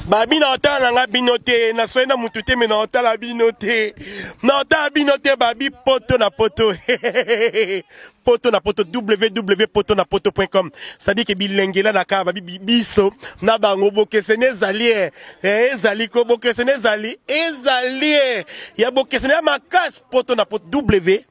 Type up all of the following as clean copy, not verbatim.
Babi na otala na nga bino te, na soyi na mutu te mais na otala bino te. Na otala bino te babi poto na poto. Poto na poto www.potonapoto.com. C'est-à-dire que bilengela na ka babi biso na bango bokeseni ezali eh, eh ezali ko bokeseni ezali ezali eh. Ya bokeseni ya makasi poto na poto w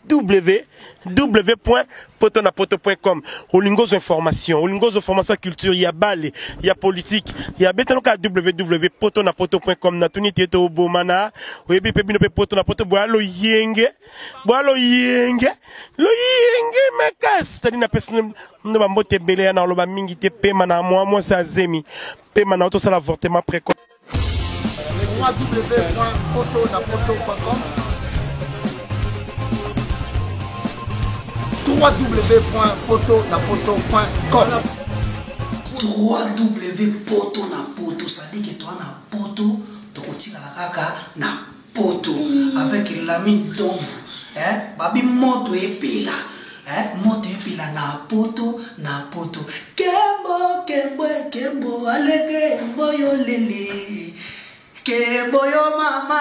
www.potonapoto.com olingi ozwa information olingi ozwa formation ya culture ya bale ya politique ya betano kaka www.potonapoto.com natuni te tobomana oyebi mpe bino mpe poto na poto boya loyenge boya loyenge loyenge makasi tadi napesi no bambote ebele ya na oloba mingi te pema na mwa mwasi azemi pema na otosala avortement précoce www.potonapoto.com www.potonapoto.com www poto na poto sadike toa na poto tokotikala kaka na poto avec Lamine Domvu eh, babi moto epela eh, moto epela na poto na poto kembo kembo kembo alege mboyo lele kembo yo mama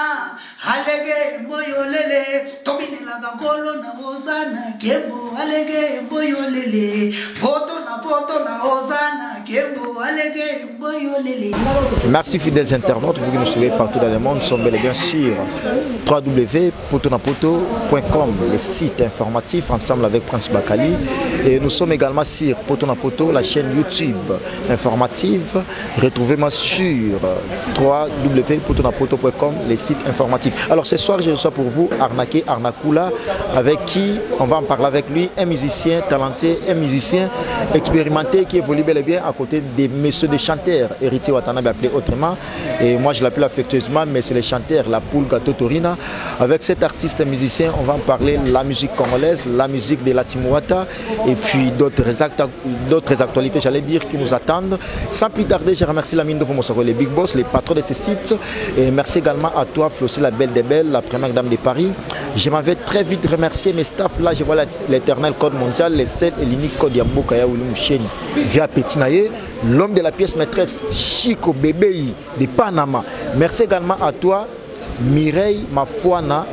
alege mboyo lele tobinelaka nkolo na hozana kembo alege mboyo lele poto na poto na hozana kembo alege mboyo lele. Merci fidèles internautes, vous qui nous suivez partout dans le monde, nous sommes bel et bien sur www.potonapoto.com, le site informatif ensemble avec Prince Bakali. Et nous sommes également sur Potonapoto, la chaîne YouTube informative. Retrouvez-moi sur www.potonapoto.com, le site informatif. Alors ce soir, je reçois pour vous Arnaqué Arnakoula, avec qui on va en parler avec lui, un musicien talentueux, un musicien expérimenté qui évolue bel et bien à côté des messieurs des chanteurs, Héritier Watanabe appelé autrement, et moi je l'appelle affectueusement, mais c'est les chanteurs, la poule Gâteau Torina. Avec cet artiste musicien, on va en parler la musique congolaise, la musique de la Timouata, et puis d'autres actualités, j'allais dire, qui nous attendent. Sans plus tarder, je remercie la mine de Mosoko, les big boss, les patrons de ces sites, et merci également à toi, Flossie, la belle des belles, la première dame de Paris. Je m'avais très vite remercié mes staffs. Là, je vois l'éternel code mondial, les 7 et l'unique code Yamboka Yaoulou Moucheni, via Petit Naye, l'homme de la pièce maîtresse, Chico Bébéi de Panama. Merci également à toi, Mireille Mafuana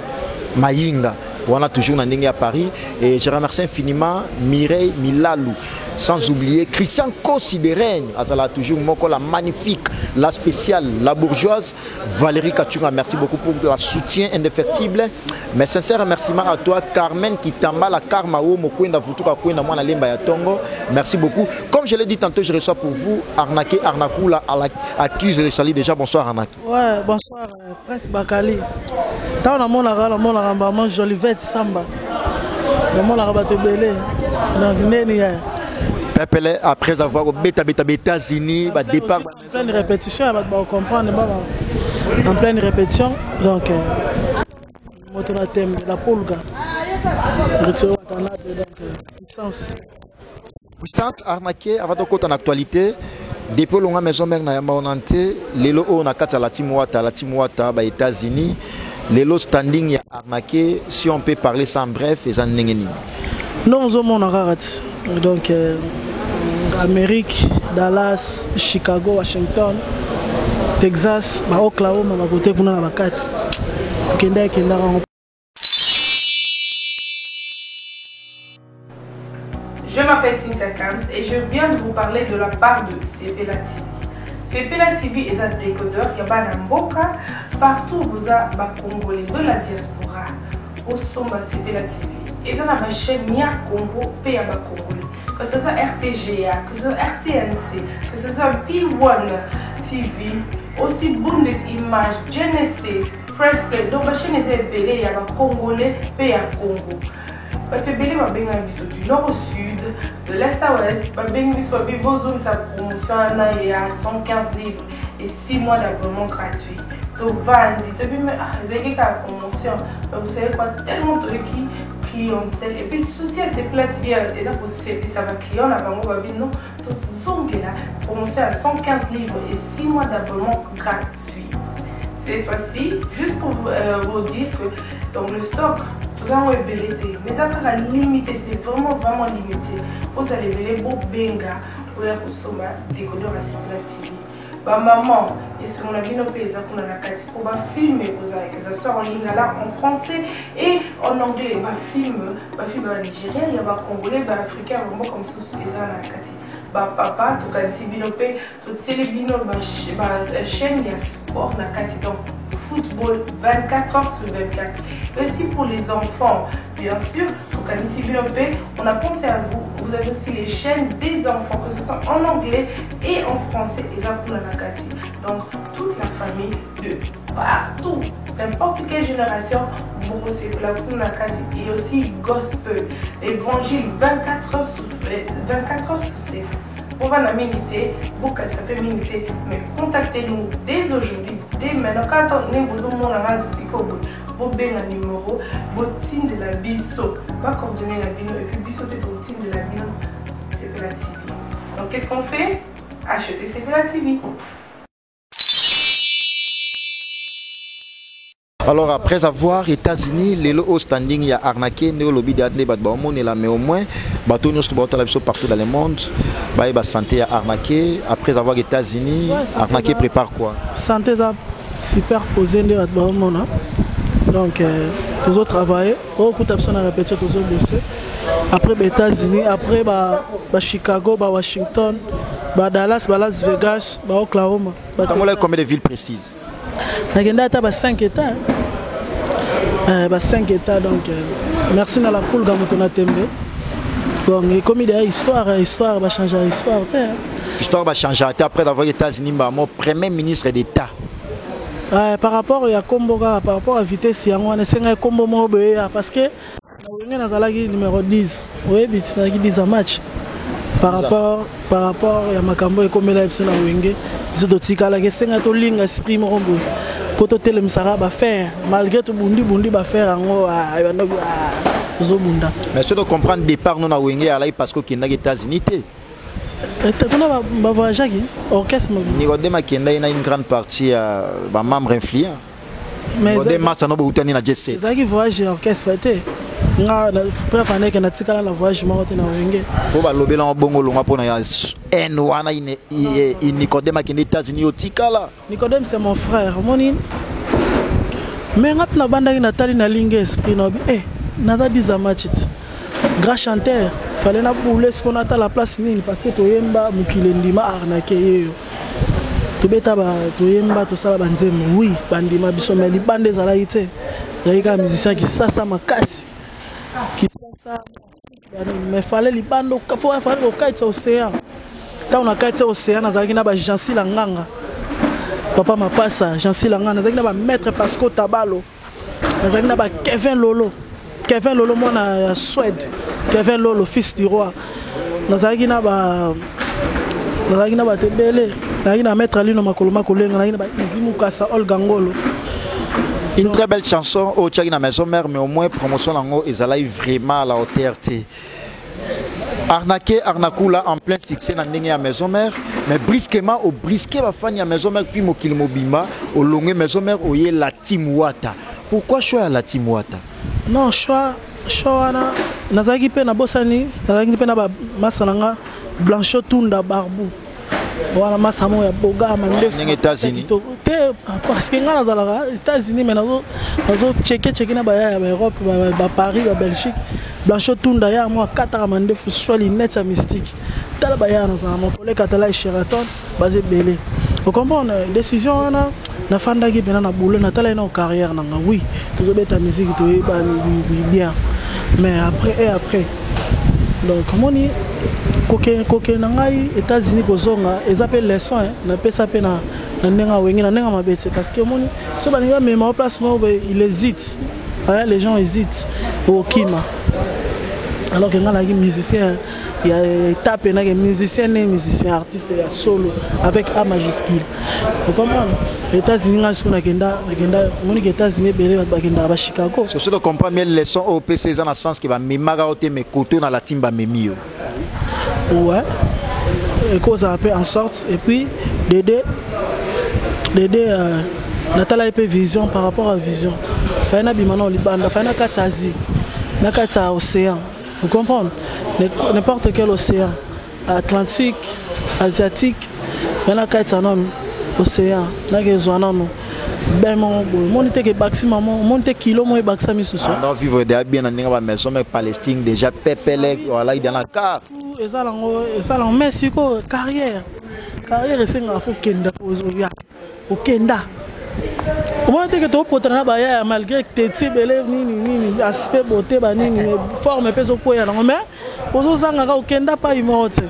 Mayinga. On a toujours Nandingi à Paris. Et je remercie infiniment Mireille Milalou. Sans oublier Christian Kossi de Règne, Azala toujours Moko, la magnifique, la spéciale, la bourgeoise, Valérie Katunga, merci beaucoup pour le soutien indéfectible. Mes sincères remerciements à toi, Carmen Kitamba, la Karmao, Mokwenda Vutuka Kwenda, Mwana Lemba ya Tongo. Merci beaucoup. Comme je l'ai dit tantôt, je reçois pour vous Arnaqué Arnakoula, à qui je le salue déjà. Bonsoir Arnaqué. Ouais, bonsoir Prince Bakali. Tant na mona na mona maman Jolivette Samba. Na mona bato ebele. Donc neni ya. Pepele après avoir beta beta États-Unis, bah départ en pleine répétition, ba ba comprendre ba en pleine répétition. Donc moto na tembe la pulga. Retire Watanabe donc puissance. Puissance arnaquée avant de côté en actualité depuis longa maison mère na yamba onante lelo oyo na kati ya la team Wata la team Wata ba États-Unis lelo standing ya arnaqué si on peut parler sans bref eza ndenge nini. Non ozomona kaka ti donc Amérique, Dallas, Chicago, Washington, Texas, ba Oklahoma ba côté kuna na bakati. Kenda kenda yango. Je m'appelle Cynthia Kams et je viens de vous parler de la part de Sepela TV. Sepela TV est un décodeur ya bana mboka partout boza ba congolais de la diaspora. Osomba Sepela TV. Eza na ba chaîne ya Congo pe ya ba congolais. Que ce soit RTGA, que ce soit RTNC, que ce soit B1 TV, aussi Bundes Image, Genesis, Press Play. Donc ba chaîne eza ebele ya ba congolais pe ya Congo. Bato ebele babengaka biso du nord au sud, de l'est à ouest, babengi biso babi bozongisa promotion wana ya 115 livres et 6 mois d'abonnement gratuit. Tovandi, toyebi mais ah, ezalaki kaka promotion. Mais vous savez quoi, tellement toyoki clientèle et puis souci ya Sepela TV eza kosepisa ba client na bango babi non, tozongela promotion ya 115 livres et 6 mois d'abonnement gratuit. Cette fois-ci, juste pour vous dire que donc le stock, nous avons ebele te, mais ça kaka limité, c'est vraiment vraiment limité. Vous allez ebele bobenga oya kosomba décodeur ya Sepela TV. Ba maman esengo na bino mpe eza kuna na kati mpo ba film ekozala que ça soit en lingala, en français et en anglais. Ba film, ba film ya nigérien, ya ba congolais, ba africain, ba mboka mosusu eza na kati. Ba papa tokanisi bino mpe totieli bino ba chaîne ya sport na kati, donc football 24 heures sur 24. Et aussi pour les enfants, bien sûr, tokanisi bino mpe, on a pensé à vous. Vous avez aussi les chaînes des enfants, que ce soit en anglais et en français, eza kuna na kati. Donc toute la famille de partout, n'importe quelle génération, bokosepela kuna na kati. Et aussi gospel, évangile 24 heures sur 24 heures sur 7. Bovanda mingi te, bokanisa mpe mingi te, mais contactez-nous dès aujourd'hui, dès maintenant. Quand ndenge bozomona nga sikoyo boye, bobenga numéro, botindela biso bacoordonnées na bino, et puis biso mpe totindela bino Sepela TV. Donc qu'est-ce qu'on fait? Acheter Sepela TV. Alors après avoir États-Unis, lelo au standing ya arnaqué nde olobi de nde bato baomonela, mais au moins bato nyonso baotala biso partout dans le monde bayeba santé ya arnaqué. Après avoir États-Unis, Ouais, santé arnaqué prépare quoi? Santé eza super posé nde bato baomona. Donc tozotravaille, okuta biso na répétition, tozobose. Après ba États-Unis, après ba Chicago, ba Washington, ba Dallas, ba Las Vegas, ba Oklahoma, ba Tambola Texas. Combien de villes précises? Nakenda ata ba 5 états, ba 5 états. Donc merci na la pulga moto na tembe. Bon, ekomi deya histoire, histoire bachange histoire te. Histoire bachange te. Après avoir États-Unis, mbamo premier ministre d'État. Par rapport ya kombo kaka, par rapport à vitesse yango wana, esengai kombo moko boye ya, parce que na Wenge nazalaki numéro 10, oyebi ti nazalaki 10 ya match par rapport ya makambo ekomela biso na Wenge. Biso totikalaki, esengai tolinga esprit moko boye mpo totelemisaka baaffaire, malgré tobundibundi baaffaire yango, ebandaki tozobunda. Mais soki comprendre, départ no na Wenge alaki parce que okendaki États-Unis te? Kuna bavoyageaki orchestre. Nicodème akendaki na une grande partie ya bamembre influent. Mais Nicodème Masano boutani na J7. Ezalaki voyage ya orchestre te. Nga preuve aneke natikala na voyage moko te na Wenge. Mpo balobelanga bongo longwa mpona ya n wana, Nicodème akende États-Unis, otikala. Nicodème, c'est mon frère, omoni. Mais nga mpe nabandaki, natali, nalingi esprit naobi naza 10 match ti grand chanteur, fallait nabule siko natala place nini, parce que toyemba mokili endima arnaque yeyo, tobeta, toyemba, tosala banzembo, oui, bandima biso, mais libanda ezalaki te. Ezalaki kaka musicien Kisasa makasi, Kisasa, mais fallait libanda, fallait kokatisa océan. Ntango na kati ya océan, nazalaki na bajansila nganga, papa Mapasa, Jansila nganga, nazalaki na bamaître Pasco Tabalo, nazalaki na bakevin Lolo, Kevin Lolo mwana ya Suède, Kevin Lolo, fils du roi, nazalaki na bato ebele, nazalaki na maître Alino Makolo Makolenga, nazalaki na baizi Mukasa, Olga Ngolo. Une très belle chanson oyo otiaki na Maison Mère, mais au moins promotion nango ezalaki vraiment à la hauteur te. Arnaqué Arnakula en plein succès na ndenge ya Maison Mère, mais brusquement obrisqué bafani ya Maison Mère, puis mokili mobimba. Olonge Maison Mère, oye la Team Wata. Pourquoi choix ya la Team Wata? Non, choix wana nazalaki mpe nabosani, nazalaki mpe na bamasa na nga, Blanchot Tunda Barbu wana, masa moko ya boga mandefu. Ndenge États-Unis. Te, parce que nga nazalaka États-Unis, mais nazo check check na baya ya baEurope, baParis, baBelgique. Blanchot Tunda ya mo akataka mandefu, soit lunette ya mystique. Tala baya nazala mokolo katala ya Sheraton, baza ebele, ocomprendre. Décision wana nafandaki mpena na boulot, natalaki na carrière na nga. Oui, tozobeta musique, toyeba bien, mais après et après, donc omoni kokende na ngai États-Unis, kozonga eza mpe leçon napesa mpe na ndenge awenge, na ndenge mabe te, parce que omoni so balingi bamema o place moko boye, il hésite, les gens hésitent okima, alors que ngai nazalaki musicien ya étape, nake musicien ne musicien artiste ya solo avec A majuscule, ocomprendre. États-Unis, ngai soki nakenda, omoniki États-Unis ebele, bato bakendaka baChicago. Soki to comprendre bien, leçon oyo opesa eza na sens ke bamemaka yo te, mais koto na la team bamemi yo. Ouais, ekozala mpe en sorte. Et puis dede natalaki mpe vision, par rapport à vision fai nabima na libanda, fai na kati ya Asie, na kati ya océan, vous comprendre, n'importe quel océan, Atlantique, Asiatique, me na kati ya nano. Océan nakezwa nano bain moko boye, omoni te ke ebakisi mama, omoni te kilo moko ebakisa misusu. On vivre déjà bien na ndenge ba maison mais Palestine déjà pepele voilà dans la car. Eza nango, eza nango, mais sikoyo carrière esengaka fo kenda, ozoya okenda, omoni teke topotana na bayaya malgré teti ebele nini nini, aspect beauté banini, forme mpe ezokweya nango, mais ozozangaka okenda pai moko te.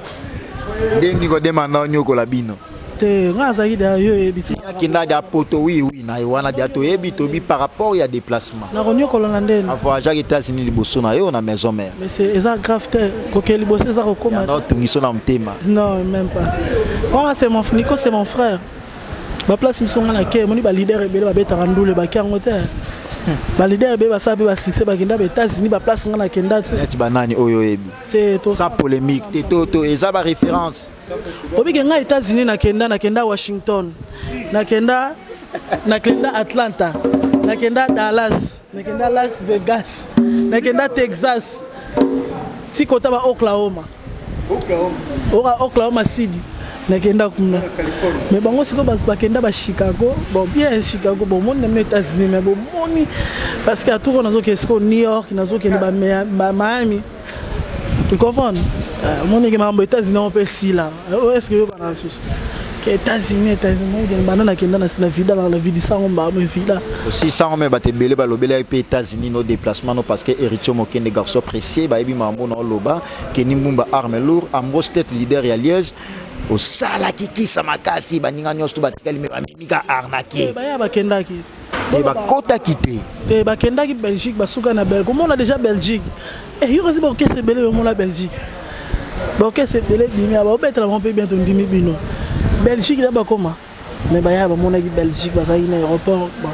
Ndenge kodemanda onyokola bino. Te, nga azalaki deya, yo oyebi ti. Akenda dia poto, oui, na ye wana dia toyebi toyebi par rapport ya déplacement. Nakonyokola na ndeni? Avoyageaki États-Unis liboso na yo na maison mère. Mais c'est eza grave te, kokende liboso eza kokóma. Yana otungiso na motema. Non, même pas. Wana c'est mon Nico, c'est mon frère. Baplace mosusu nga na ke, emoni baleader ebele babetaka ndule, baki yango te. Baleader ebele basala mpe basuccès, bakenda ba États-Unis, baplace nga nakenda te. Neti banani oyo oyebi? Te. Sans polémique te, to eza baréférence. Obike ngai États-Unis nakenda Washington, nakenda Atlanta, nakenda Dallas, nakenda Las Vegas, nakenda Texas, ti kota ba Oklahoma. Oklahoma City nakenda kuna. Mais bango sikoyo bakenda ba Chicago, bon, bien Chicago, bomoni na bino États-Unis, mais bomoni parce que atoko nazokende sikoyo New York, nazokende ba Miami, tu comprends? Omoniki makambo États-Unis yango mpe esila. Est ce que oyokana lisusu ke États-Unis banda nakenda na vida na vidisango mbamo evida. Aussi sango me bato ebele balobelaki mpe États-Unis no déplacement no, parce que Héritier Mokende, garçon précieux, bayebi makambo na oloba. Keni Mbumba, arme lourd, Ambrose Tete, leader ya Liège, osalaki kisa makasi, baninga nyonso to batikali me bamimika arnaqué. Baya bakendaki. Te, bakotaki te. Te, bakendaki Belgique, basuka na Belgique. Komona déjà Belgique, yo kasi baorchestre ebele, omona Belgique baorchestre ebele ebimi, baobetela bango mpe bien. Tondimi bino Belgique da bakoma, mais baya bamonaki Belgique, bazalaki na aéroport. Bon,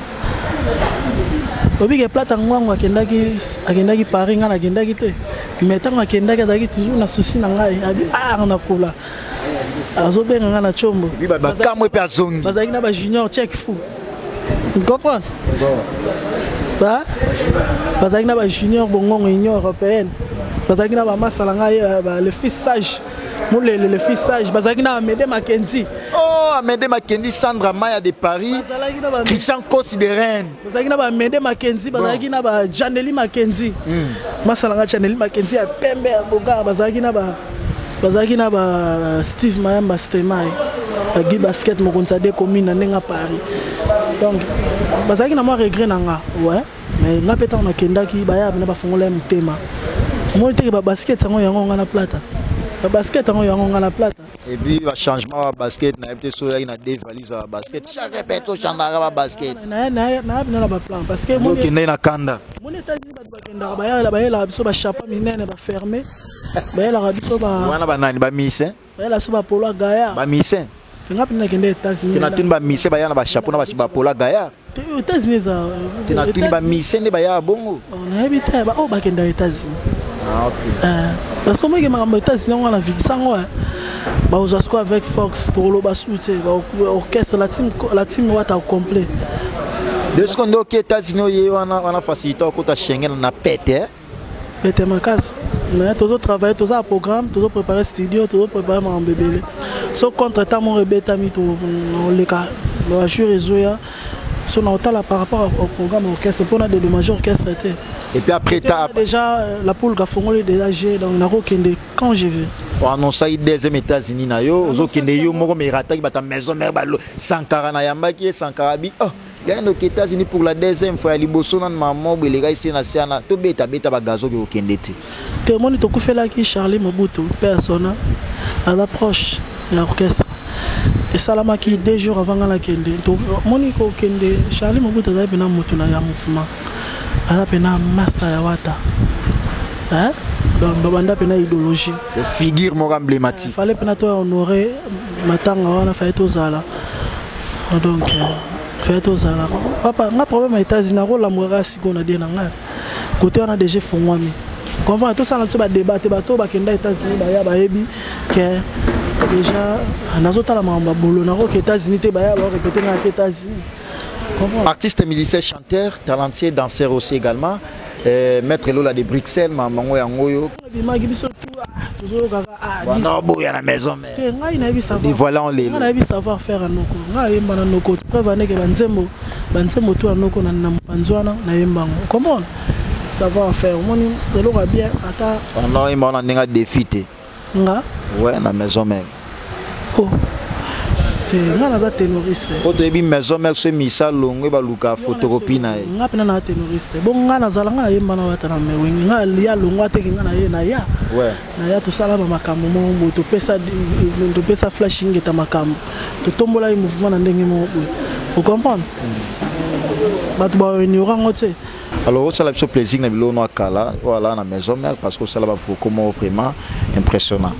obike plata ngwango akendaki Paris, ngai nakendaki te, mais ntango akendaki azalaki toujours na souci na ngai. Abi ah, nakula, azobenga ngai na tshombo. Bakamwe mpe azongi. Bazalaki na bajunior check fou, comprendre, bazalaki na bajunior bongongo Union européenne, bazalaki na bamasala ngai le fils sage Molele, le fils sage, bazalaki na Amede Makenzi. Oh, Amede Makendi, Sandra Maya de Paris, Christian Kosi de Rennes. Bazalaki na baamede Makenzi, bazalaki na bajaneli Makenzi, masala ngai Janeli Makenzi ya pembe ya bogar, bazalaki na ba Steve Mayamba, Stemai, bagi basket, mokonzi ya de commune na ndenge ya Paris. Donc bazalaki na mwa regret na nga, ouais, mais nga mpe ntango nakendaki, baya na bafongola ya motema, omoni teke babasket yango, yango nga na plata, babasket yango, yango nga na plata. Et puis bachangement ya basket, nayebi te so oyaki na deux valise ya basket, chaque répète ochangeaka babasket. Naya bino na baplan parce que okendaki na kanda. Moni États-Unis, bato bakendaka, bayela, bayelaka biso bachapeau minene baferme, bayelaka biso. Wana banani? Bamise? Bayela biso bapolo ya gaya. Bamise? Nga mpe nakende États-Unis. Tina tuni bamise baya na bachapeau na bapolo ya gaya. États-Unis eza. Tina tuni bamise nde baya bongo. Nayebi te oyo bakenda États-Unis. Ah, ok. Parce que omoki makambo États-Unis yango wana vidisango bazwa sikoyo avec Fox, tokoloba su te, orchestre la team Wata complet. De siko nde oke États-Unis, oye wana wana facilité okota Schengen na pete. Pete makasi, mais tozotravaille, toza na programme, tozoprépare studio, tozoprépare makambo ebele. So contre temps moko ebetami, toleka bajour ezoya so na otala par rapport au programme orchestre mpona dédommager orchestre te. Et puis après ta déjà la poule kafongoli déjà g, donc nakokende quand je veux. Oannonçaki deuxième États-Unis na yo, ozokende yo moko, mais erataki. Bato maison mère balo Sankara na yambaki ye, Sankara bi oh yai noki États-Unis pour la deuxième fois ya liboso nanu mama beleka esi na se wana tobetabeta bagazo oki kokende te. Te, omoni tokufelaki Charlie Mobutu mpe asona aza proche ya orchestre, esalamaki 2 jours avant nga nakende. Omoni kokende, Charlie Mobutu azali mpena motu na ya mouvement, aza mpena master ya Wata, donc babanda mpena idéologie. Figure moko emblématique. Fallait mpena toya honorer matanga wana, fallait tozala, donc fallait tozala. Papa nga problème ya États-Unis nakolamukaka sikoyo na die na ngai côté wana déjà efongwami, comprendre. Tosala biso badébat te, bato bakenda États-Unis baya bayebi ke déjà nazotala makambo ya bolo, nakoki États-Unis te, baya barépété ngai ake États-Unis. Artiste, musicien, chanteur, talentueux, danseur aussi également. Maître Lola de Bruxelles, mamango yango yo. Bimaki biso tu. Tozoyokaka ah, Banda oboya na maison mère. Te, ngai nayebi savoir. Dévoilant lelo. Ngai nayebi savoir faire ya noko. Ngai nayemba na noko. Preuve aneke banzembo, banzembo to ya noko na na mopanzi wana nayemba yango. Comprendre? Savoir faire. Omoni eloko ya bien ata Banda oyemba wana ndenge défi te. Nga? Ouais, na maison mère. Oh. Te, nga naza ténoriste. Po toyebi maison mère so misa longwe baluka photocopie na ye. Nga pena na ténoriste. Bon nga nazala nga nayemba na wata na mewengi. Nga ya longwa te nga na ye na ya. Ouais. Na ya tosala ba makambo moko boye topesa topesa flash ingeta makambo. Totombola ye mouvement na ndenge moko boye. Vous comprendre? Bato ba ignorer ngo te. Alors osala biso plaisir na biloko no akala voilà na maison mère parce que osala ba vocaux moko vraiment impressionnant.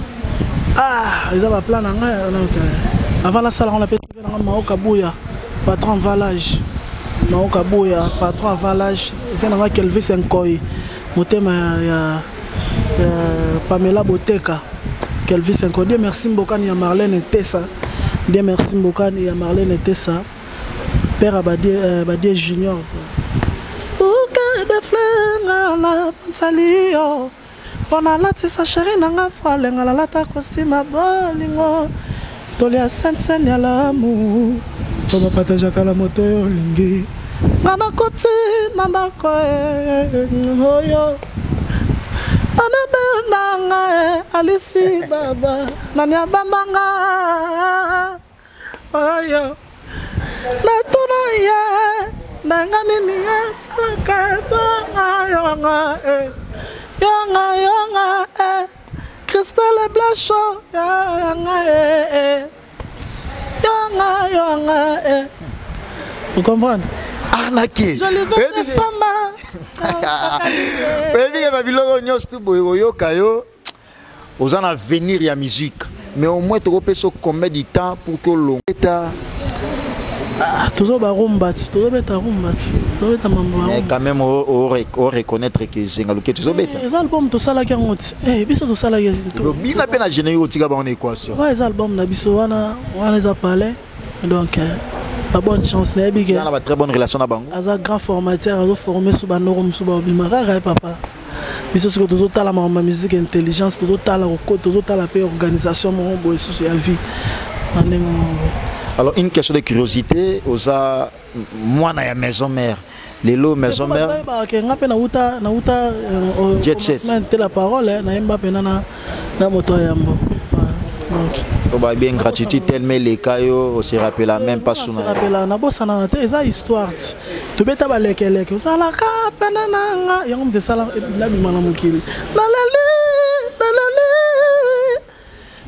Ah, eza ba plan na ngai donc avant nasala ngo napesi mpe nanga Mao Kabuya, patron Valage. Mao Kabuya, patron Valage, mpe nanga Kelvis Nkoy, motema ya, ya, ya Pamela Boteka. Kelvis Nkoy, Dieu merci Mbokani ya Marlène Tessa. Dieu merci Mbokani ya Marlène Tessa. Père ya Badie, Badie Junior. Bouquet de fleurs nga na pansali yo. Mpo nalatisa chéri na nga voile, nga nalata costume ya bolingo. Tolia sainte scène ya l'amour, po bapartageaka na moto oyo olingi. Nga nakoti na ndako oyo anabenda nga Alisi baba nani abamba nga oyo natuna ye ndanga nini esalaka bonga yonga eh. Yonga yonga eh. Christelle Blanchot yanga eh, eh. Yonga yonga eh. Vous comprenez? Arnaqué. Je lui veux des samba. Oyebi ke ba biloko nyonso tu boye koyoka yo oza na avenir ya musique, mais au moins tokopesa combien de temps pour que olongeta? Ah, tozo ba rumba, tozo beta rumba, tozo beta mambo. Mais quand même o reconnaître que Zenga Luketo tozo beta. Eza album tosalaki yango ti. Eh, biso tosalaki. Bina pe na générique otika bango na équation. Ouais, eza album na biso wana, wana eza palais. Donc ba bonne chance na yebi ke. Na ba très bonne relation na bango. Aza grand formateur, azo former sous ba noro musu ba bima kaka papa. Biso sikoyo tozotala makambo ya musique intelligence, tozotala koko, tozotala pe organisation moko boye susu ya vie na ndenge moko boye. Alors une question de curiosité, oza mwana ya maison mère. Lelo maison mère. Ba ke nga pe na uta na uta jet set. Te la parole na yemba pe na na moto ya yambo. Donc oh bah bien gratitude tellement les caillots on se rappelle même pas sous. On se rappelle na bosana te eza histoire. Tobeta ba leke leke osalaka pena na nga yango moto esala nabima na mokili nalali nalali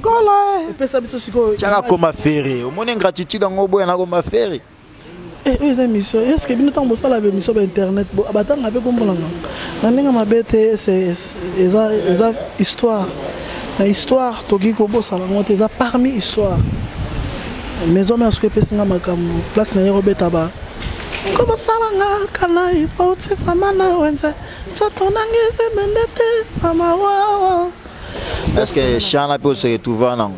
kola epesa biso sikoyo tiaka koma ferre omoni ingratitude yango oboya na koma ferre. Eh, oyo eza émission est ce que bino ntango bosala ba émission ba internet batanga mpe kombo na nga na ndenge mabe te, eza eza histoire na histoire tokoki kobosana yango te, eza parmi histoire. Maison mère soki epesi nga makambo place na ye kobeta ba kobosala nga kanai bauti vraimen na wenze nzoto nanga ezemende te mama wa. Est ce que chana mpe ose retrouva nango?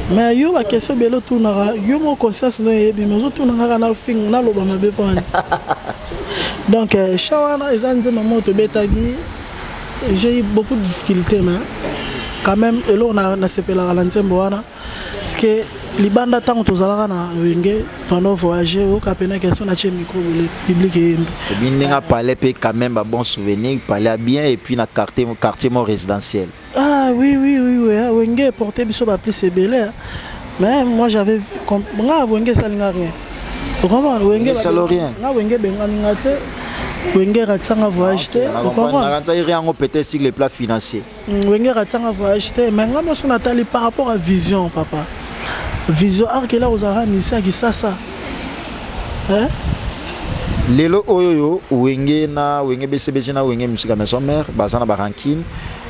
Mais yo ba question ebele otunaka yo moko conscience no eyebi, mais ozotuna kaka na finga naloba mabe mpo wana. Donc cha wana eza nzembo moko tobetaki, j'ai eu beaucoup de difficultés, mais quand même eloko nasepelaka na nzembo wana parce que libanda ntango tozalaka na wenge pendant voyager oyoka pena question na tie micro boye public eyembi. Ebi ndenge palais mpe quand même ba bon souvenir palais bien et puis na quartier, quartier mo résidentiel. Ah oui, oui, oui, oui, ah, Wenge porté biso ba plus ebele. Mais moi j'avais vu nga Wenge salinga rien. Vraiment Wenge salo rien. Nga Wenge bengani nga te. Wenge ratisanga voyage te. Comprends? Ratisanga rien ngo peut-être sur les plats financiers. Wenge ratisanga voyage te, mais nga moso natali par rapport à vision papa. Vision arkela ozara misa kisasa. Hein? Lelo oyo yo Wenge na Wenge BCBG na Wenge Musica Maison Mère baza na ba rancune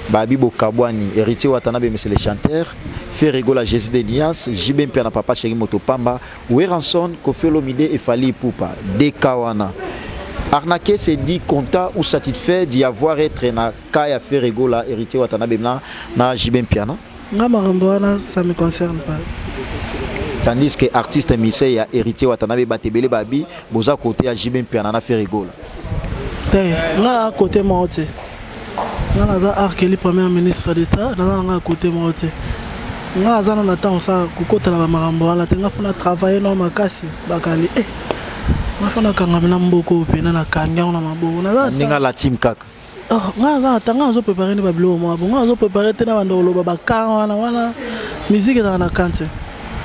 babi bokabwani Héritier Watanabe monsieur le chanteur Ferre Gola Jésus de Nias JB Mpiana papa chéri moto pamba Werrason Koffi Olomide et Fally Ipupa DK wana Arnaqué s'est dit content ou satisfait d'y avoir être na cas ya Ferre Gola Héritier Watanabe na JB Mpiana. Nga makambo wana ça me concerne pas. Tandis que artiste musicien ya Héritier Watanabe batebele babi boza côté ya JB Mpiana na Ferre Gola. Te, nga na côté moko te. Nga naza Arkeli, premier ministre d'État, naza na nga côté moko te. Nga aza na ntango osala kokotela bamakambo wana te. Nga fona travaille na makasi bakali eh. Nga fona kangami na mboka oyo mpena nakangi yango na maboko. Naza ndenge la team kaka. Oh, nga aza ata nga azo prépare nde babiloko moko bongo azo prépare te na banda koloba bakan wana wana musique ezalaka na kan te.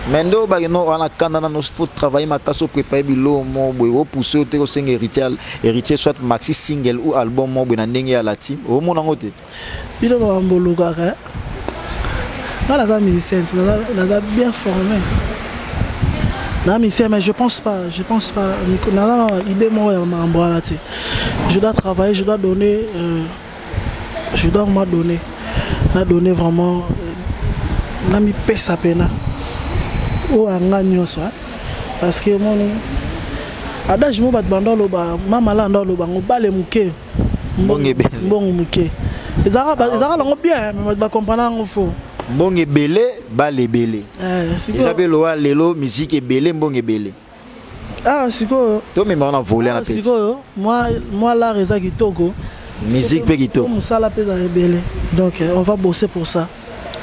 Mais nde obaki no wana kanda nano, faut travailler makasi, oprépare biloko moko boye, opousse yo te kosenga héritier, héritier soit maxi single ou album moko boye na ndenge ya la team, omona yango te. Bino makambo olukaka, nga naza musicien, naza bien formé na musicien, mais je pense pas, je pense pas naza na idée moko ya makambo wana te. Je dois travailler, je dois donner, je dois vraiment donner, na donner vraiment, na mipesa pena oyo ya nga nyonso, parce que moni adage mo bato banda oloba, mama landa oloba ngo bale moke. Mbongo ebele. Mbongo moke ezalaka nango bien, mais bato bacomprendre yango faux. Mbongo ebele, bale ebele. Eza mpe lowa lelo musique ebele, mbongo ebele. Ah, sikoyo tomema wana volet na peti. Sikoyo mwa l'art eza kitoko. Musique mpe kitoko. Mosala mpe ezala ebele, donc on va bosser pour ça.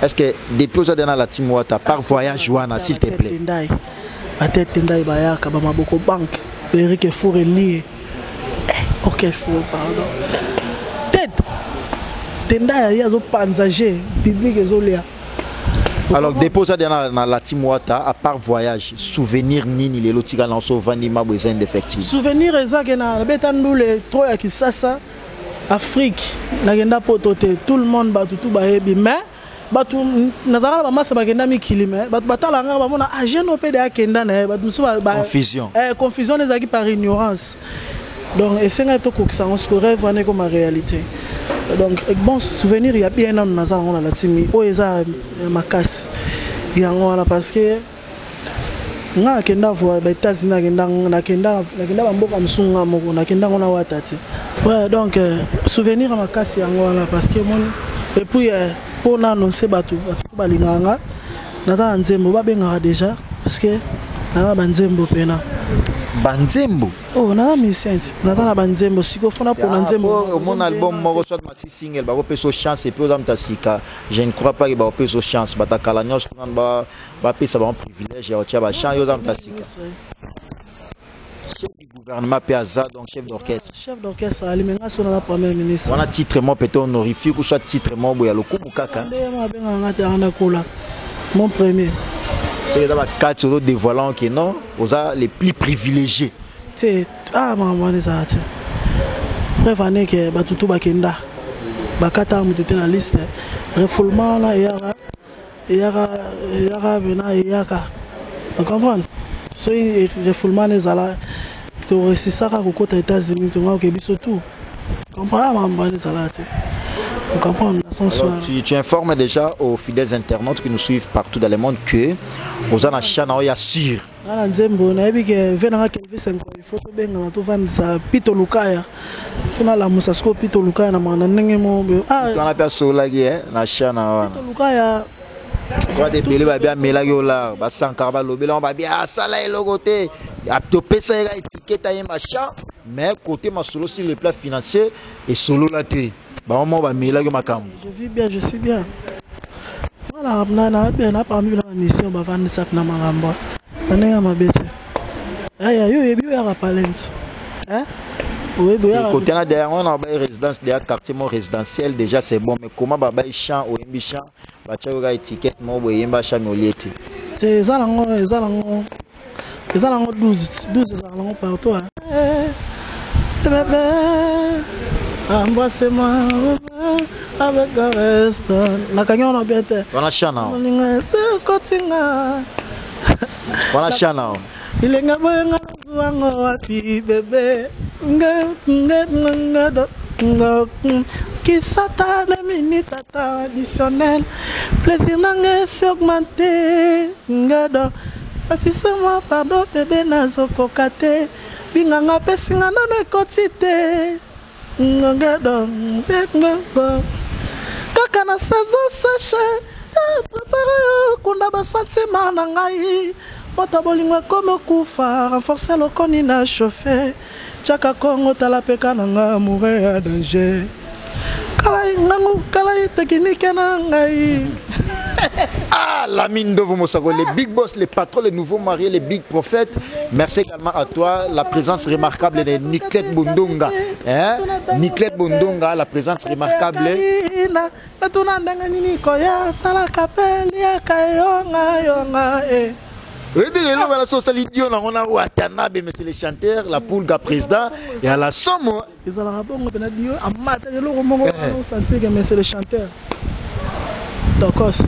Est-ce que depuis oza na la team Wata, par voyage wana, s'il te plaît? Ndai batete ndai bayaka bamaboko banque Eric Fourelier, orchestre, pardon, tete tenda ye azopanza g public ezolia. Alors, depuis oza na la team Wata, à part voyage, souvenir nini lelo tika na so ovandi mabo eza indéfectible? Souvenir eza ke na nabeta ndule trop ya Kisasa, Afrique, nakenda poto te. Tout le monde, bato tu bayebi, mais bato nazalaka na bamasa bakenda mikili, mais bato batala ngaka bamona ah, jeune oyo mpe de akenda na ye, bato mosusu Confusion. Confusion wana ezalaki par ignorance, donc esengaki tokokisa yango. Siko rêve wana ekoma réalité. Donc bon souvenir ya bien nano naza nango na latimi oyo eza ya makasi yango wana, parce que nga nakenda ba États-Unis, nakenda bamboka mosusu nga moko, nakenda ngo na Wata te. Ouais, donc souvenir ya makasi yango wana, parce que moni, et puis mpo na annonce bato, bato balingaka nga, naza na nzembo babengaka déjà, parce que naza na banzembo mpena. Banzembo? Oh, naza musicien, naza na banzembo. Sikoyo fona mpona nzembo. Omona album moko soit maxi single, bakopesa chance, et puis oza moto ya sika, je ne crois pas ke bakopesa chance. Batakala nyonso nano bapesa bango privilège ya kotia bachant, yo oza moto ya sika. Chef du gouvernement mpe aza, donc chef d'orchestre. Chef d'orchestre alimi nga so naza premier ministre. Wana titre mo peut-être honorifique ou soit titre mo boye ya lokumu kaka. Nde ye abengaka nga te, anga kola mon premier. Soki eza bakati ozodévoilant ke non, oza les plus privilégiés. Te, ah, makambo wana ezala te. Preuve ane ke bato tu bakenda, bakataka moto te na liste. Refoulement wana eyaka, eyaka, eyaka pena, eyaka, ocomprendre? Soki refoulement wana ezala, toresisaka kokota États-Unis, tonga oke biso tout comprendre. Makambo wana ezalaka te, ocomprendre na sens Alors, wana. Tu informes déjà aux fidèles internautes qui nous suivent partout dans le monde que oza na chaîne oyo ya sûr. Nga na nzembo nayebi ke ve nanga Kelvis Nkoi, il faut tobengana, tovandisa Pito Lukaya, fo nalamusa sikoyo Pito Lukaya na mwana ndenge moko boye. Ah, wana mpe asololaki na chaîne wana. Pito Lukaya. Droit ebele babi amelaki olar, basankara balobela ngo, babi asala eloko te. Topesa ye ka étiquette ayemba chant, mais côté masolo sur le plan financier esolola te, bango moko bamelaki makambo. Je vis bien, je suis bien. Nga na bien na parmi na mission bavandisa na makambo na ndenge ya mabe te. Aya yo oyebi oyaka palente, oyebi oyaka. Côté na derrière wana bayi résidence derrière quartier mo résidentiel, déjà c'est bon, mais comment babayi chant, oyembi chant, batia yo ka étiquette moko boye, eyemba chant mais olie te? Te, eza nango, eza nango, eza nango 12 12 ezalaka nango partout, hein. Eh, bébé, embrassez-moi avec caresse. Nakangi wana bien te. Wana chant na Moninga esekotinga. Wana chant na Ilenga boyenga nazwango wapi bébé nge nge nge do nge kisata na minute ata additionnel, plaisir nanga esi augmenté ngedo. Satisfait-moi, pardon bébé, nazokoka te, binganga apesinga nano ekoti te ngedo kaka na saison sèche, préféré okunda basentima na ngai. Moto bolingo ekomi okufa, renforce lokoni na chauffe tiaka kongo, tala peka na nga, amoureux ya danger. Kala ngango kala technique na ngai. Ah, Lamine Ndovo Mosako, les big boss, les patrons, les nouveaux mariés, les big prophètes. Merci également à toi, la présence remarquable de Niclette Bondonga. Hein? Niclette Bondonga, la présence remarquable. Natuna ndenge nini koya salaka mpe liaka yonga yonga eh. Oui, bien, là, voilà, ça, l'idiot, on a Watanabe, monsieur le chanteur, la poule, président, et à la somme. Ezalaka bongo mpena dio amata eloko moko osentir que mais c'est le chanteur tokos.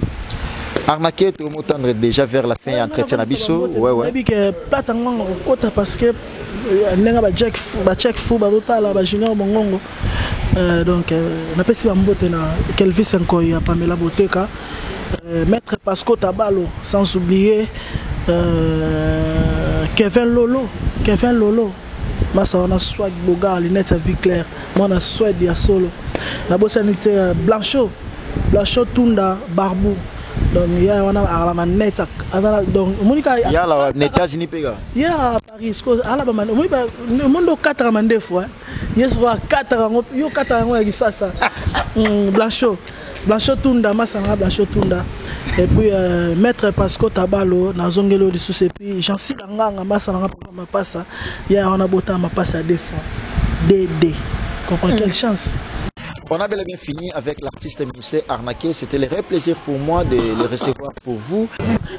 Arnaqué, tout le monde tendre déjà vers la fin, entretien na biso. Ouais. Nayebi ke plate yango kokota parce que ndenge bajack bachek fu bazotala bajunior mongongo. Donc napesi bambote na Kelvis Nkoi ya Pamela Boteka, maître Pasco Tabalo, sans oublier Kevin Lolo, Kevin Lolo masa wana, swag bogar lunette ya vie claire, mwana Swede ya solo. Nabosani te Blanchot, Blanchot Tunda Barbu. Donc ya wana akala manete azala, donc omoni ka Yala na États-Unis mpe ka. Ye na Paris siko ala bamane, omoni omoni okataka mandefu ye siko akataka yango, yo okataka yango ya kisasa. Blanchot, Blanchot Tunda masanga, Blanchot Tunda, et puis maître Pasco Tabalo, nazongeli oyo lisusu, et puis Jansila Nganga masalanga, papa mapasa ya wana, bota mapasa ya deux fois dd, comprends, quelle chance. On a bel et bien fini avec l'artiste musicien Arnaqué. C'était le vrai plaisir pour moi de le recevoir pour vous.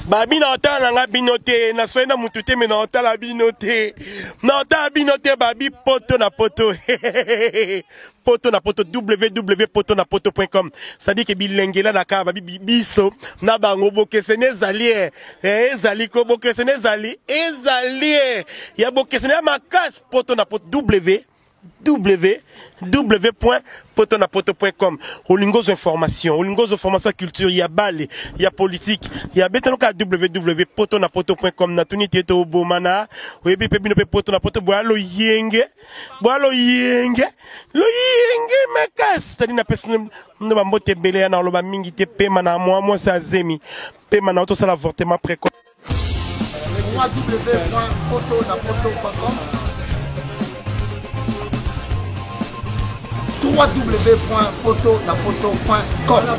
Babi na otala nanga bino te, naswai na mutu te, me na otala bino te, na otala bino te. Babi poto na poto, poto na poto, www poto na poto.com, c'est-à-dire que bilengela na kaka babi biso na bango bokeseni ezali ezali ko bokeseni ezali ezali ya bokeseni ya makasi. Poto na poto, www.potonapoto.com. Olingi ozwa information, olingi ozwa information ya culture, ya bale, ya politique, ya betano kaka www poto na poto.com. Natuni te tobomana, oyebi mpe bino mpe poto na poto boya loyenge, boya loyenge, loyenge makasi. C'est-à-dire napesi ndo bambote ebele ya na oloba mingi te. Pema na mwa mwasi azemi, pema na tosala avortement précoce. www.potonapoto.com, www.potonapoto.com.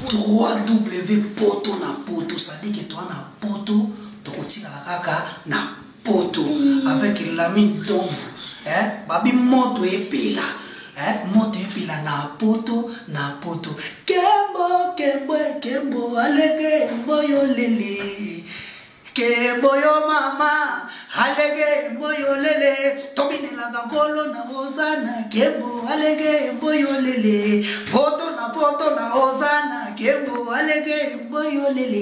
3W poto na poto, c'est-à-dire que toa na poto, tokotikala kaka na poto avec Lamine Donvu, eh? Babi moto epela, eh? Moto epela na poto na poto. Kembo kembo kembo alege mboyo lele kembo yo mama alege mboyo lele tobinelaka nkolo na ozana kembo alege mboyo lele poto na poto na ozana kembo alege mboyo lele.